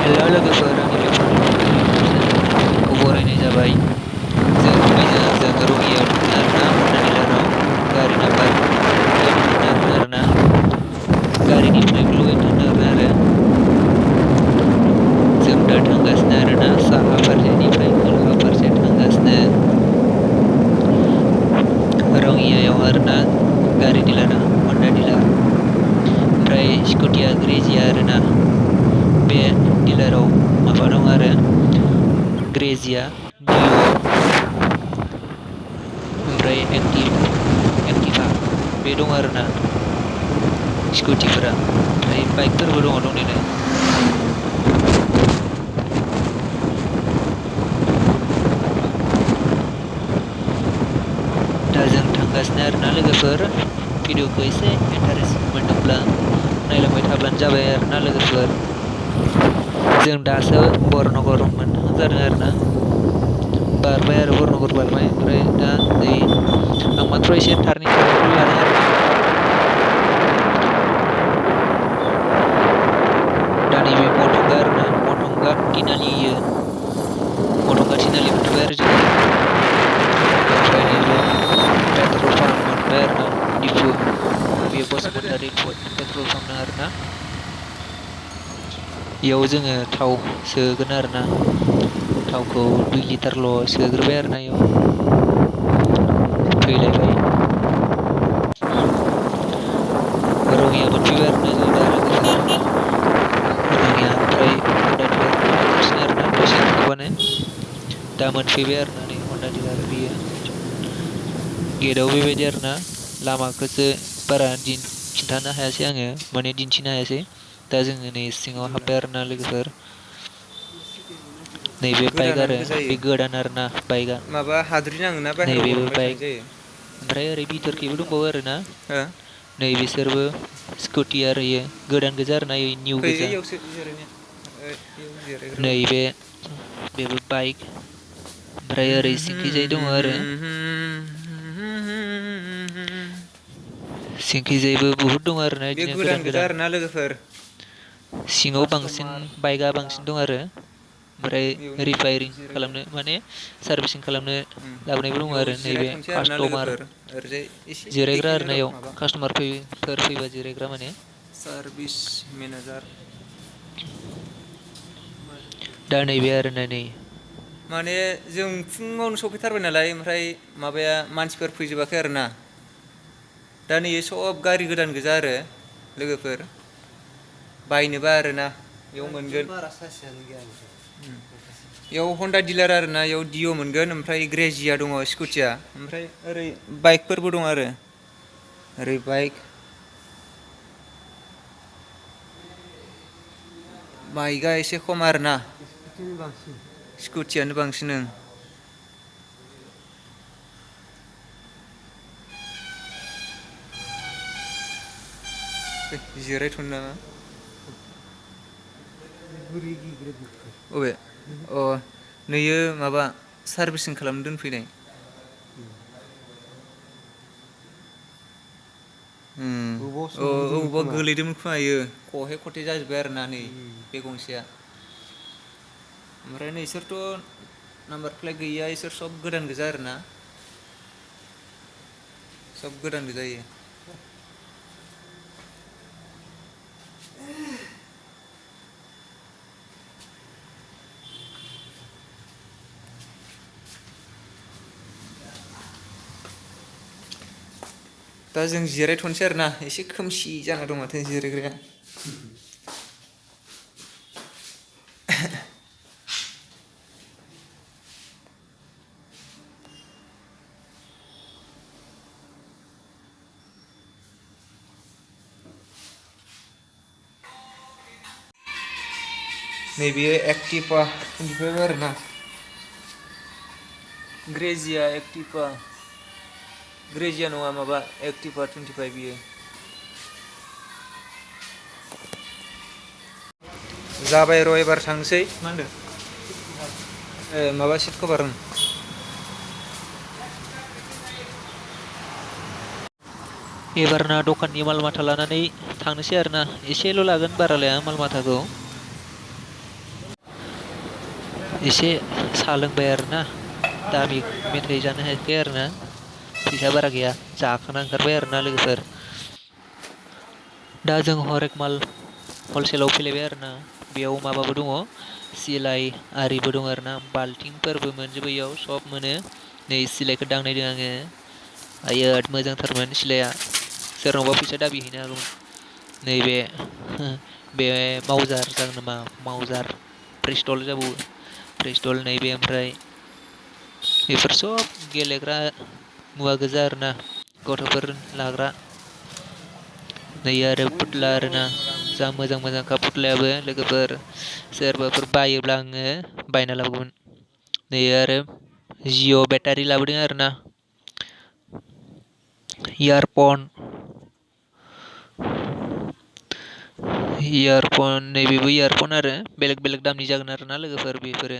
हेल' लोगोफोर आंनि बेफोरखौ बरायनाय जाबाय। जों रङियायाव थांदों आरोना हन्डा डिलाराव गारि नाम्बार प्लेट मोननो हागोन आरोना गारिनि प्लेटखौ लगायनो थांदों आरो जों दा थांगासिनो आरोना साहा फारसेनिफ्राय खोलाहा फारसे थांगासिनो रङियायाव आरोना गारि डिलारा हन्डा डिलार ओमफ्राय स्कुटिया ग्रेजिया आरोना बे डिलाराव माबा दं आरो ग्रेजिया डिअ ओमफ्राय एक्टिभा बे दं आरोना स्कुटिफोरा ओमफ्राय बाइकफोरबो दङ दंनायालाय। दा जों थांगासिनो आरोना लोगोफोर भिडिअखौ एसे इन्टारेस्ट मोनदोंब्ला नायलांबाय थाब्लानो जाबाय आरोना लोगोफोर। जों दासो बरनगर मोनहां जादों आरोना बारबाय आरो बरनगर बारबाय ओमफ्राय दा नै आं माथ्र एसे टार्निं लादों आरोना दा नैबे मथंगा आरोना मथंगा तिनालि मथंगा तिनालि मोनफैबाय आरो जोङो ओमफ्राय नैबे पेट्रल पाम्प मोनबाय आरोना दिपु बेयो बसुमतारी पेट्रल पाम्प दं आरोना बेयाव जोङो थाव सोगोन आरोना थावखौ 2 लिटारल' सोग्रोबाय आरोना बेयाव फैलायबाय रङिया मोनफैबाय आरोना जों दा लोगोफोर रङिया ओमफ्राय हन्डा डिलार मोनहैगासिनो आरोना दसे थाबानो दा मोनफैबाय आरोना नै हन्डा डिलार बियो गेटआव बेबायदि आरोना लामाखौसो बारा खिन्थानो हायासै आङो माने दिन्थिनो हायासै दा जोङो नै सिङाव हाबबाय आरोना लोगोफोर नैबे बाइक आरो बे गोदान आरोना बाइकआ माबा हाद्रि नाङोना बाहेरायाव नैबेबो बरनबाय थानाय बाइक जायो ओमफ्राय ओरै भिथोरखैबो दंबावो आरोना हो नै बिसोरबो स्कुटि आरो इयो गोदान गोजा आरोना निउ फै गोजा इयावसो जिरायनो इयाव जिरायग्रायाव नैबे बेबो बाइक ओमफ्राय ओरै सिंखिजाय दङ आरो सिंखिजायबो बुहुद दं आरोना बे बिदिनो गोजा गोदान आरोना लोगोफोर सिङाव बांसिन कास्टमार बाइकआ बांसिन दं दाम आरो ओमफ्राय बेयावनो रिफायारिं जिरायग्रा खालामनो माने सार्भिसिं खालामनो लाबोनायबो दङ बेयाव आरो नैबे जिरायथ'नोसै आरोना कास्ट'मार लोगोफोर ओरैजाय एसे जिरायग्रा देखायनो आरोना र' इयाव माबा कास्ट'मारफोर फैबा जिरायग्रा माने सार्भिस मेनेजार दा नैबे आरोना नै माने जों फुङावनो सफैथारबाय नालाय ओमफ्राय माबाया मानसिफोर फैजोबाखै आरोना दा नै सब गारि गोदान गोजा आरो लोगोफोर बायनोबा आरोना बेयाव मोनगोन बेयाव हन्डा डिलार आरोना बेयाव डिअ मोनगोन ओमफ्राय ग्रेजिया दङ स्कुटिया ओमफ्राय ओरै बाइकफोरबो दं आरो ओरै बाइक बाइकआ एसे खम आरोना स्कुटियानो बांसिन ओं जिरायथ'नो नामा अबे अ नैयो माबा सार्भिसिं खालामनो दोनफैनाय अबावबा गोलैदोंमोन खोमा इयो खहे खथे जाजोब्बाय आरोना नै बे गंसेया ओमफ्राय नोंसोरथ' नाम्बार प्लेट गैयिया इसोर सब गोदान गोजा आरोना सब गोदान गोजा इयो दा जों जिरायथ'नोसै आरोना एसे खोमसि जाना दं माथो जिरायग्राया नैबेयो एक्टिभा मोनफैबाय आरोना ग्रेजिया एक्टिभा ग्रेजिया नङा माबा एक्टिभा 25 बियो जाबाय र' एबार थांसै मा होनदों माबा सिट कभार एबारना दखाननि माल माथा लानानै थांनोसै आरोना एसेल' लागोन बारा लाया माल माथाखौ एसे साहा लोंबाय आरोना दामि मेथाइ जानो हायाखै आरोना फैसा बारा गैया जाखाना ओंखारबाय आरोना लोगोफोर। दा जों हरेक माल हलसेलाव फैलायबाय आरोना बेयाव माबाबो दङ सिलाइ आरिबो दङ आरोना बाल्थिंफोरबो मोनजोबो इयाव सब मोनो। नै सिलाइखौ दांनायदों आङो आयोद मोजांथारमोन सिलाइया सोरनावबा फैसा दाबि हैनो हागौमोन। नैबे बे मावजार जागोन नामा मावजार प्रिस्टल जाबावो प्रिस्टल नैबे ओमफ्राय बेफोर सब गेलेग्रा मुवा गोजा आरोना गथ'फोर लाग्रा नै आरो फुथ्ला आरोना जा मोजां मोजांखा फुथ्लायाबो लोगोफोर सोरबाफोर बायोब्ला आङो बायना लाबोगौमोन। नै आरो जिअ' बेटारि लाबोदों आरोना इयारफन नैबेबो इयारफन आरो बेलेग बेलेग दामनि जागोन आरोना लोगोफोर बेफोरो